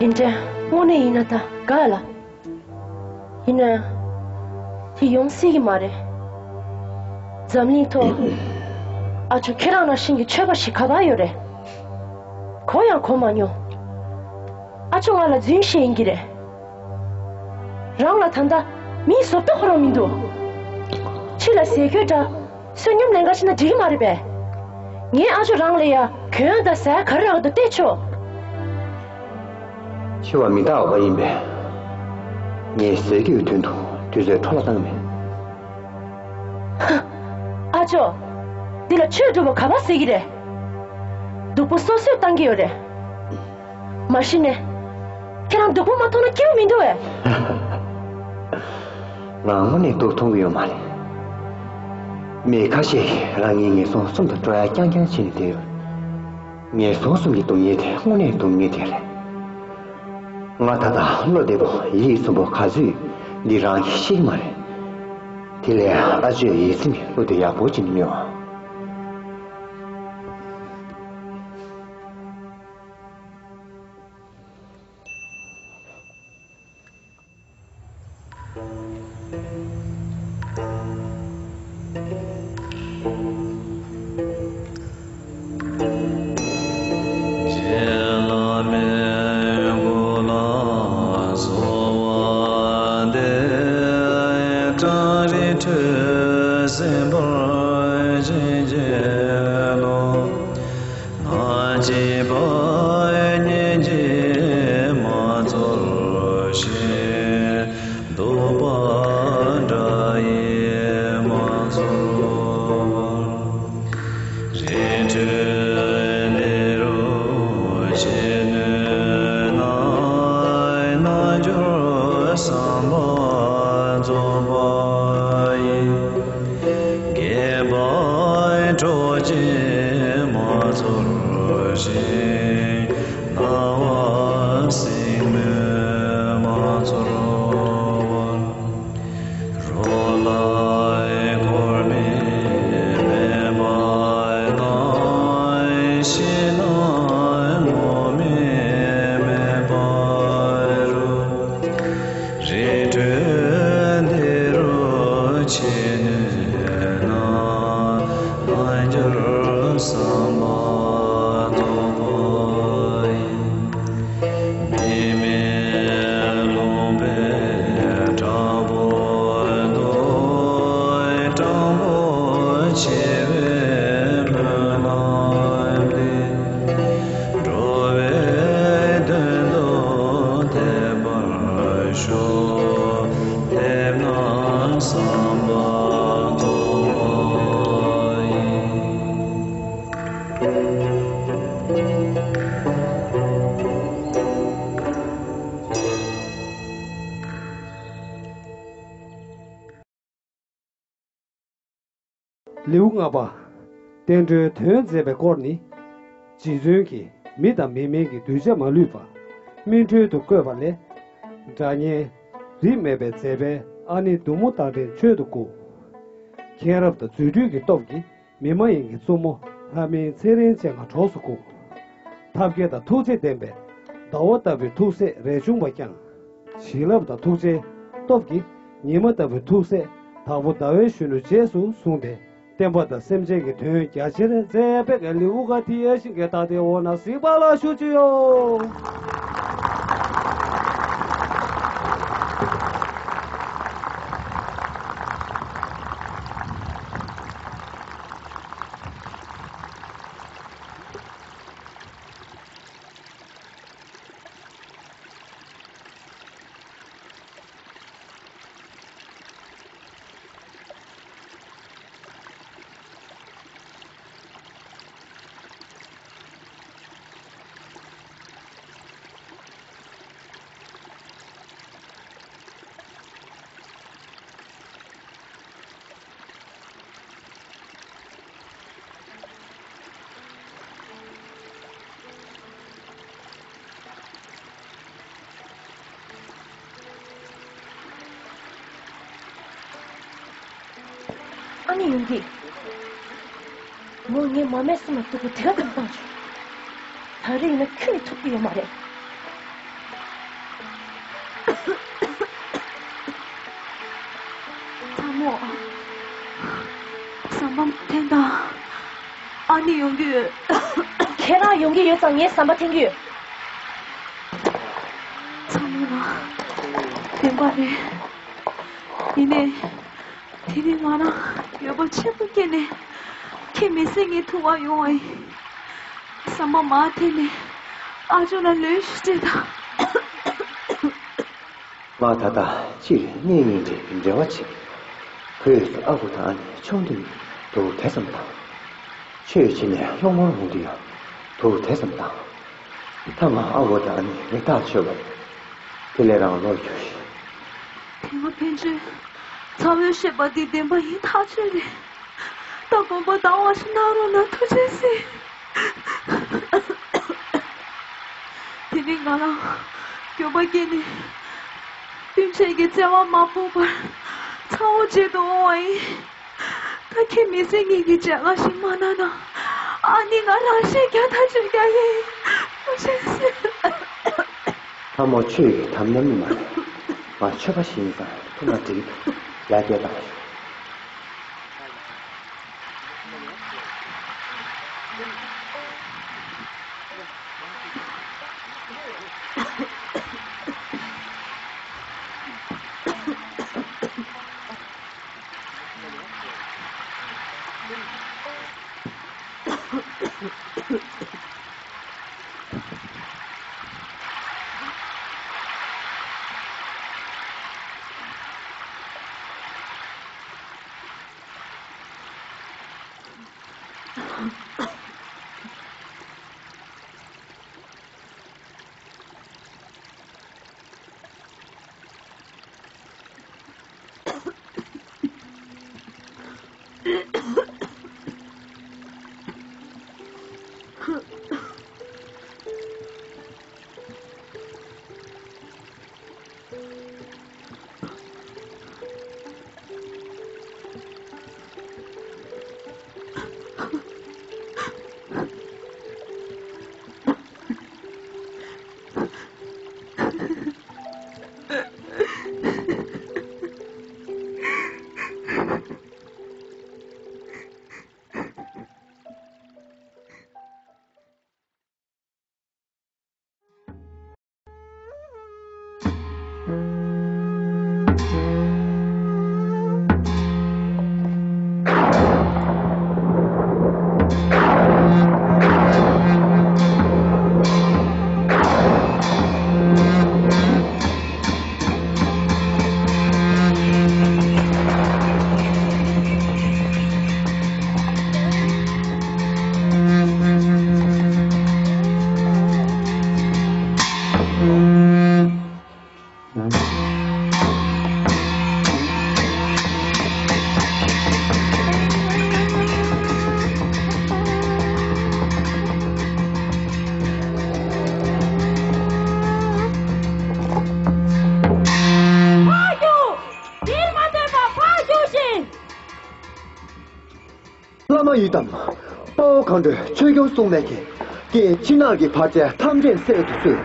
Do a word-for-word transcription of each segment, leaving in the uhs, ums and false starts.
འདྲ། དངོས་གནས་ཡིན་ན་ད་དགའ་ལ། ཡིན་ན། དེ་ཡོང་སྲིད་ཀྱི་མ་རེད། འཛམ་གླིང་ཐོག་ཨ་ཅོ་ཁྱེད་རང་ནང་བཞིན་གྱི་ཆོས་པ་ཞིག་ག་པར་ཡོད་རེད། གོ་ཡང་གོ་མ་མྱོང་། ཨ་ཅོ་ང་ལ་རྫུན་བཤད་ཡིན་གྱི་རེད། རང་ལ་ད་ལྟ་མིའི་བཟོ་ལྟ་ཁོ་རང་མི་འདུག་ཕྱི་ལ་ཟས་གོས་འདྲ། བསོད་སྙོམས་ལེན་ག་ཕྱིན་ན་འགྲིག་གི་མ་རེད་པས། ངའི་ཨ་ཅོ་རང་ལ་ཡ་གྱོན་ཡག་དང་ཟ་ཡག་ག་རེ་རག་གི་འདུག་བལྟས་ཆོག་འཆི་བ་མི་རྟག་པ་ཡིན་པས། ངས་ཟས་གོས་དོན་དུ་དུས་ཚོད་འཕྲོ་བརླག་བཏང་མེད། ཧ། ཨ་ཅོ། འདི་ལ་ཆོས་སྒྲུབ་པ་ག་པར་ཟེར་གྱི་རེད། སྡུག་པོ་སོ་སོས་བཏང་གི་ཡོད་རེད། མ་གཞི་ནས། ཁྱེད་རང་སྡུག་པོ་མ་མཐོང་ན་སྐྱིད་པོ་མི་འདུག་བས། ང་དངོས་གནས་སྡུག་མཐོང་གི་ཡོད་མ་རེད། མི་ཁ་ཤས་ཀྱིས་རང་ཉིད་ངན་སོང་གསུམ་དུ་འགྲོ་ཡག་རྐྱང་རྐྱང་བྱས་ནས་བསྡད་ཡོད། ངན་སོང་གསུམ་གྱི་སྡུག་བསྔལ་དེ་དངོས་གནས་སྡུག་བསྔལ་དེ་རེད། ང་ད་ལྟ་བློ་བདེ་པོ་ཡིད་ཚིམ་པོ་ག་ཚོད་འདི་རང་གིས་ཤེས་ཀྱི་མ་རེད། དེ་ལས་ཨ་ཅོས་ཡིད་ཚིམ་པའི་གླུ་དེ་ཡག་པོ་ཅིག་སྨྲས་པ། སྡུག་པ་འདྲ་ཡིས་མ་ཚོར། རི་ཁྲོད་འདི་རུ་ཆེས་ནུས་ན། རྣལ་འབྱོར་བསམ་པ་རྫོགས་པ་ཡི། དགེ་བ་གྲོགས་ཀྱིས་མ་ཚོར་ཞིང་། སྣང་བ་སྲིན་མོས་མ་ཚོར་བར། རོ་ལངས་འཁོར་མི་མེད་པ་དང་། ཤིང་ནགས་ངོམས་མི་མེད་པ་རུ། རི་ཁྲོད་འདི་རུ་ཆེས་ནུས་ན། རྣལ་འབྱོར་བསམ་པ་རྫོགས་པ་ཡི། མི་མེད་ལུང་པའི་བྲག་ཕུག་ཏུ། སྤྲང་པོ་ཆེ་བའི་སྨོན་ལམ་འདི། འགྲོ་བའི་དོན་དུ་འཐད་པར་ཤོག །འཐད་ན་བསམ་པ་རྫོགས་པ་ཡིན། ལེའུ་ལྔ་པ། བསྟན་འགྲོའི་དོན་མཛད་པའི་སྐོར་ནི། རྗེ་བཙུན་གྱིས་མི་དང་མི་མིན་གྱི་གདུལ་བྱ་མ་ལུས་པ། སྨིན་གྲོལ་དུ་བཀོད་པ་ལས། སྒྲ་སྙན་རིས་མེད་པའི་མཛད་པས་ཨ་ནི་མདུང་མོ་རྟ་མགྲིན་ཁྱོད་དུ་བསྐུར། མཁྱེན་རབ་དང་རྫུ་འཕྲུལ་གྱི་སྟོབས་ཀྱིས་མི་མ་ཡིན་གྱི་བཙུན་མོ་ལྷ་མིན་ཚེ་རིང་ཅན་ལ་གྲོགས་སུ་བསྐུར། ཐབས་མཁས་དང་ཐུགས་རྗེས་ལྡན་པས་ཟླ་བ་ལྟ་བུའི་ཐུགས་སྲས་རས་ཆུང་པ་བསྐྱངས། བྱིན་རླབས་དང་ཐུགས་རྗེའི་སྟོབས་ཀྱིས་ཉི་མ་ལྟ་བུའི་ཐུགས་སྲས་དྭགས་པོ་ཟླ་བའི་གཞོན་ནུ་རྗེས་སུ་བཟུང་སྟེ། བསྟན་པ་དང་སེམས་ཅན་གྱི་དོན་རྒྱ་ཆེར་མཛད་པའི་ལེའུ་ཁ་དེ་ཡ་ཤིང་གི་ད་དེ་འོ་ན་གཟིགས་པ་ལ་ཞུ་ཅི་ཡོད། ཨ་ནི་ཡིན་གྱི། མོ་ངའི་མ་སྨད་གསུམ་ལ་སྡུག་པོ་དེ་ག་ཙམ་བཏང་བྱུང་། ད་རེས་ཡིན་ན་ཁྱོན་ནས་ཐུབ་ཀྱི་ཡོད་མ་རེད། ཟམ་པ་འཐེན་དང་། ཨ་ནེ་ཡོང་གི་ཡོད། ཁྱེད་རང་ཡོང་གི་ཡོད་ཙང་ངས་ཟམ་པ་འཐེན་གྱི་ཡོད། ཚང་མ་ལ་བདེན་པ་རེད། ཡིན་ནའི། དེ་རིང་ང་རང་འགྱོད་པ་ཆེན་པོ་སྐྱེས་ནས་ཁྱེད་མི་བསད་ངས་ཐུག་པར་ཡོང་བ་ཡིན། ཟམ་པ་མར་འཐེན་ནས་ཨ་ཇོ་ལ་ལན་ཞིག་སྤྲད་དང་། ང་ད་ལྟ་སྤྱིར་གཉེན་ཉེ་འབྲེལ་བ་བྱེད། བོད་ཡིག་ཏུ་ཨ་ཁུ་དང་ཨ་ནེ་ཆུང་དུས་ནས་འདུག་དེ་ཙམ་དང་། ཆོས་བྱེད་ནས་སློབ་མར་འོང་དུས་ཡང་འདུག་དེ་ཙམ་དང་། མཐའ་མ་ཨ་ཁུ་དང་ཨ་ནེ་མི་ཐག་ཆོད་པ་རེད། དེ་ལས་རང་ལོག་རྒྱུ་ཞིག་དེ་མ་ཕན་ཆོད། ཚ་བོས་བཤད་པ་འདི་བདེན་པ་ཡིན་ཐག་ཆོད་རེད། ད་དགོངས་པ་ཟླ་བ་ཞིག་གནང་རོགས་གནང་། ཐུགས་རྗེ་གཟིགས། དེ་ནས་ང་རང་འགྱོད་པ་སྐྱེས་ནས་སྤུན་མཆེད་ཀྱི་བརྩེ་བ་མ་ཕོག་པར་ཚ་བོ་བརྗེད་དུ་འོང་བ་ཡིན། ད་ཁྱེད་མི་ཚེ་གཉིས་ཀྱི་བྱ་དགའ་ཞིག་མ་གནང་ན། ཨ་ནི་ང་རང་ཤི་རྒྱག་ཐག་ཆོད་རྒྱག་ཡིན། ཐུགས་རྗེ་གཟིགས། ལྷ་མོ་ཆོས་ཀྱི་དམ་ཉམས་ནི་མ་རེད། ང་ཆོས་པ་ཞིག་ཡིན་ཙང་ཐུགས་མ་འགྲིག་འདུག་ཡར་རྒྱས་གཏང་ཞིག་འདིར་མ་སྡོད་པར་ཕར་རྒྱུགས་ཤིག་བླ་མ་ཡི་དམ། དཔའ་བོ་མཁའ་འགྲོའི་ཆོས་སྐྱོང་སྲུང་མས་མཁྱེན། ཀྱེ་ཕྱི་ནང་གི་བར་ཆད་ཐམས་ཅད་སེལ་དུ་གསོལ།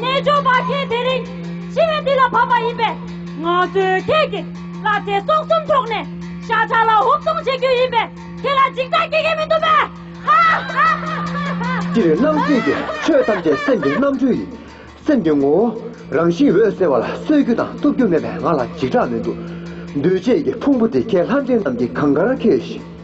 རྣལ་འབྱོར་པ་ཁྱེད་དེ་རིང་འཆི་བའི་གཏིང་ལ་བབས་པ་ཡིན་པས། ང་ཚོས་ཁྱེད་ཀྱི་བསླབ་བྱའི་སྲོག་གསུམ་འཕྲོག་ནས་ཤ་ཁྲག་ལ་ཧུབ་གཏོང་བྱེད་རྒྱུ་ཡིན་པས། ཁྱེད་ལ་འཇིགས་སྐྲག་སྐྱེ་གི་མི་འདུག་པས། སྤྱིར་རྣམ་ཤེས་ཀྱི་ཆོས་ཐམས་ཅད་སེམས་ཀྱི་རྣམ་འགྱུར་ཡིན། སེམས་ཀྱི་ངོ་བོ་རང་བཞིན་འོད་གསལ་བ་ལ་གསོད་རྒྱུ་དང་གཏུབ་རྒྱུ་མེད་པས་ང་ལ་འཇིགས་སྐྲག་མི་འདུག་འདུས་བྱས་ཀྱི་ཕུང་པོ་དེ་ཁྱེད་ལྷ་འདྲེ་རྣམས་ཀྱིས་གང་དགར་ཁྱེར་ཞིང་།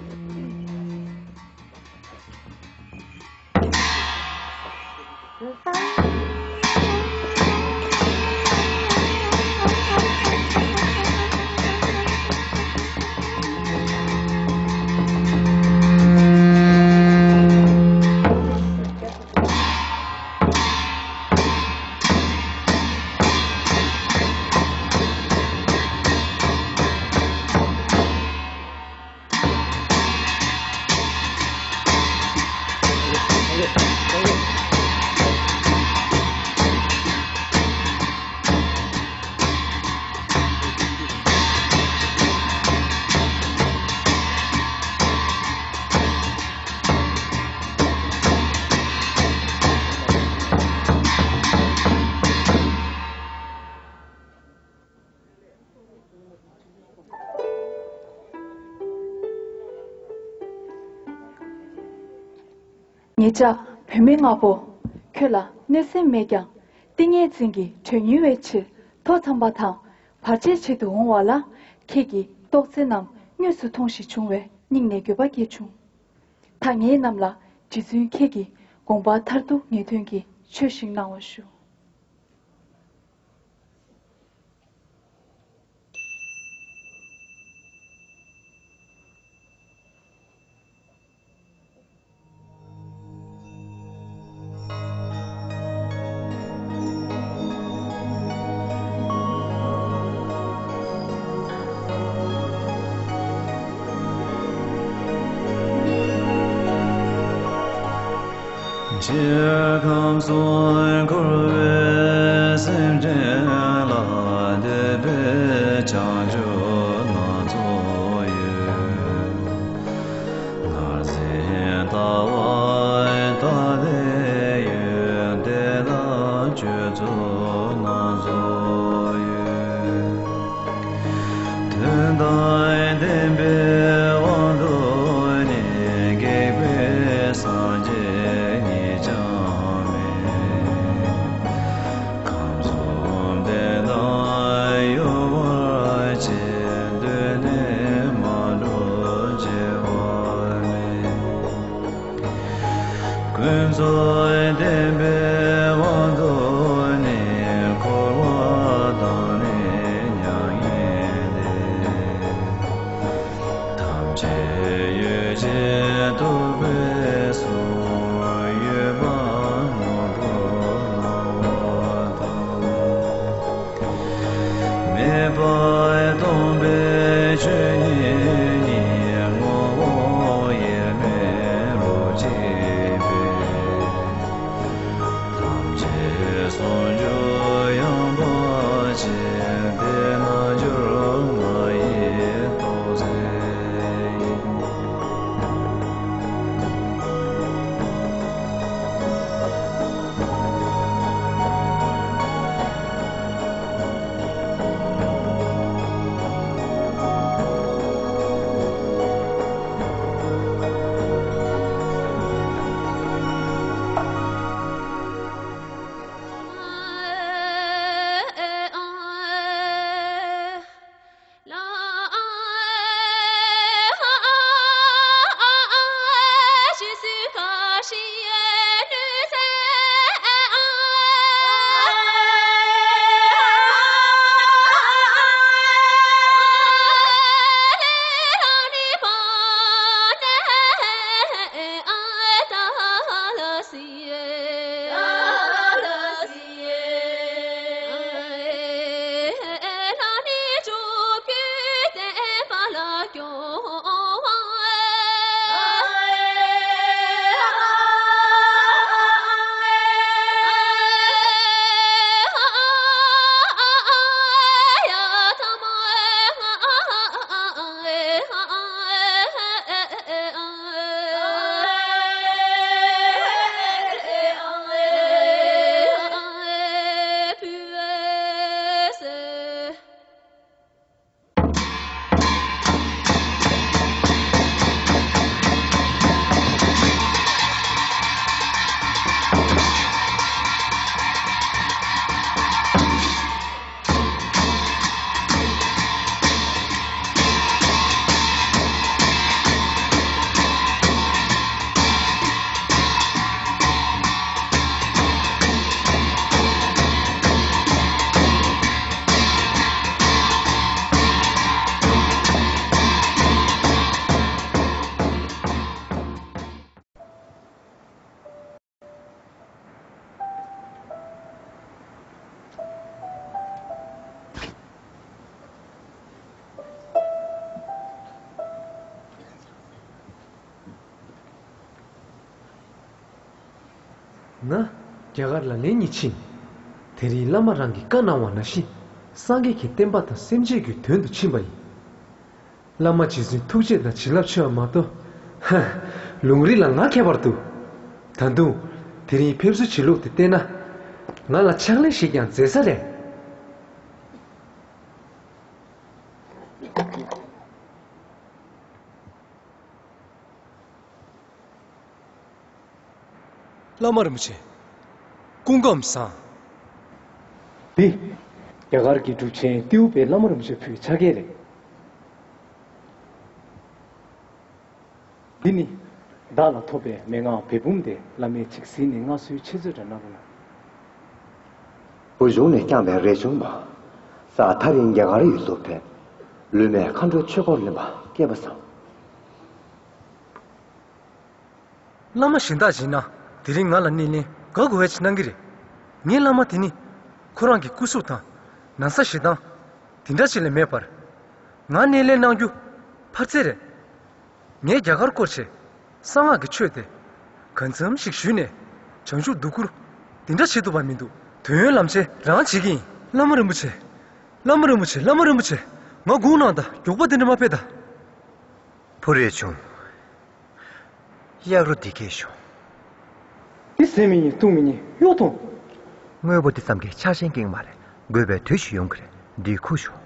ངེད་ཅག་བུད་མེད་ལྔ་པོ། ཁྱོད་ལ་གནོད་སེམས་མེད་ཀྱང་། ཏིང་ངེ་འཛིན་གྱི་དོན་གཉེར་བའི་ཕྱིར། ཐོ་འཚམས་པ་དང་བར་ཆད་བྱེད་དུ་འོང་བ་ལ། ཁྱེད་ཀྱི་རྟོག་བརྩེ་རྣམས་དངོས་སུ་མཐོང་ཞིང་བྱུང་བས། སྙིང་ནས་འགྱོད་པ་སྐྱེས་བྱུང་། ད་ངེད་རྣམས་ལ་རྗེ་བཙུན་ཁྱེད་ཀྱི་དགོངས་པ་མཐར་ཐུག་ངེས་དོན་གྱིས་ཆོས་ཤིག་གནང་བར་ཞུ། འཆི་ཁམས་སུ་འཁོར་བའི་སེམས་ཅན་ལ། འདོད་པའི་བྱང་ཆུབ་སྣ་ཚོགས་ཡོད། ངར་འཛིན་ལྟ་བ་ལྟ་སྟེ་ཡོད། དེ་ལ་སྤྱོད་ཚུལ་སྣ་ཚོགས་ཡོད། དོན་དམ་བདེན་པའི་དབང་དུ་ནི། གེགས་པའི་སངས་རྒྱས་ཉིད་ཀྱང་མེད། ཁམས་གསུམ་བདེ་དང་གཡོ་བར་བྱེད། གདོད་ནས་མ་གྲོལ་བྱེད་པ་མེད། ཀུན་རྫོབ་བདེན་པའི་དབང་དུ་ནི། འཁོར་བ་དང་ནི་མྱ་ངན་འདས། ཐམས་ཅད་ཡོད་ཅེས་རྟོགས་པས་གསུངས། ཡོད་པ་དངོས་པོར་སྣང་བ་དང་། མེད་པར་སྟོང་པའི་ཆོས་ཉིད་ཉིད། ངོ་བོ་དབྱེར་མེད་རོ་གཅིག་པས། ཐམས་ཅད་ཟུང་འཇུག་ཡངས་པ་ཅན། དེ་རྣལ་འབྱོར་ང་ཡི་རྟོགས་བརྩེ་ཡིན། ང་རྒྱ་གར་ལ་ལན་གཉིས་ཕྱིན། དེ་རིང་བླ་མ་རང་གིས་བཀའ་གནང་བ་ནང་བཞིན། སངས་རྒྱས་ཀྱི་བསྟན་པ་དང་སེམས་ཅན་གྱི་དོན་དུ་ཕྱིན་པ་ཡིན། བླ་མ་རྗེ་བཙུན་ཐུགས་རྗེ་དང་བྱིན་རླབས་ཆེ་བ་མ་གཏོགས། ཧ། ལུང་རིགས་ལ་ང་མཁས་པར་འདུག་ད་དུང་། དེ་རིང་ཕེབས་བསུ་བྱེད་ལུགས་དེ་བལྟས་ན། ང་ལ་ཕྱག་ལས་ཤིག་ཀྱང་མཛད་ས་རེད། བླ་མ་རིན་པོ་ཆེ། སྐུ་ཁམས་བཟང་། འདི། རྒྱ་གར་གྱི་གྲུབ་ཆེན་ཏེའུ་པའི་བླ་མ་རིན་པོ་ཆེ་ཕུལ་བའི་ཕྱག་འཁྱེར་རེད། འདི་ནི། བདག་ལ་ཐོབ་པའི་མན་ངག་བེ་འབུམ་སྟེ། བླ་མས་ཅིག་གཟིགས་ནས་མངའ་གསོལ་འཆད་རྩོད་འདྲ་གནང་རོགས་གནང་། བུ་གཞུང་ནས་བསྐྱངས་པའི་རས་ཆུང་མ། ས་ཐག་རིང་རྒྱ་གར་ཡུལ་དུ་ཕེབས། ལུས་མེད་མཁའ་འགྲོའི་ཆོས་འཁོར་ལེན་པ་སྐལ་པ་བཟང་། བླ་མ་གཞན་དག་ཡིན་ན་དེ་རིང་ང་ལ་སྣེ་ལེན་ག་དགོས་པ་ཅིག་གནང་གི་རེད། ངའི་བླ་མ་དེ་ནི་ཁོ་རང་གི་སྐུ་གཟུགས་དང་ན་ཚ་ཞེ་སྡང་དེ་འདྲ་ཅིག་ལས་མེད་པར། ང་སྣེ་ལེན་གནང་རྒྱུ་ཕར་བཙལ་རེད། ངས་རྒྱ་གར་སྐོར་བྱས། གསང་སྔགས་ཀྱི་ཆོས་དེ་གང་འཚམ་ཞིག་ཞུས་ནས་བྱང་ཆུབ་སྡུག་ཁུར་དེ་འདྲ་བྱེད་ཐུབ་པ་མི་འདུག་དོན་ཡོད་ལམ་འཆལ་རང་བྱེད་ཀྱི་ཡིན། བླ་མ་རིན་པོ་ཆེ། བླ་མ་རིན་པོ་ཆེ། བླ་མ་རིན་པོ་ཆེ། ང་དགོངས་གནང་དང་། མགྱོགས་པ་དེ་འདྲ་མ་ཕེབས་དང་། བུ་རས་ཆུང་། གཡག་རོ་འདི་གས་ཤོག་འདི་ཟས་མི་ཉན། བཏུང་མི་ཉན། གཡོག་ཐོང་། དངོས་པོ་འདི་ཙམ་གྱིས་ཆགས་ཞེན་སྐྱེ་གི་མ་རེད། དགོས་པའི་དུས་ཤིག་ཡོང་གི་རེད། འདི་ཁུར་ཤོག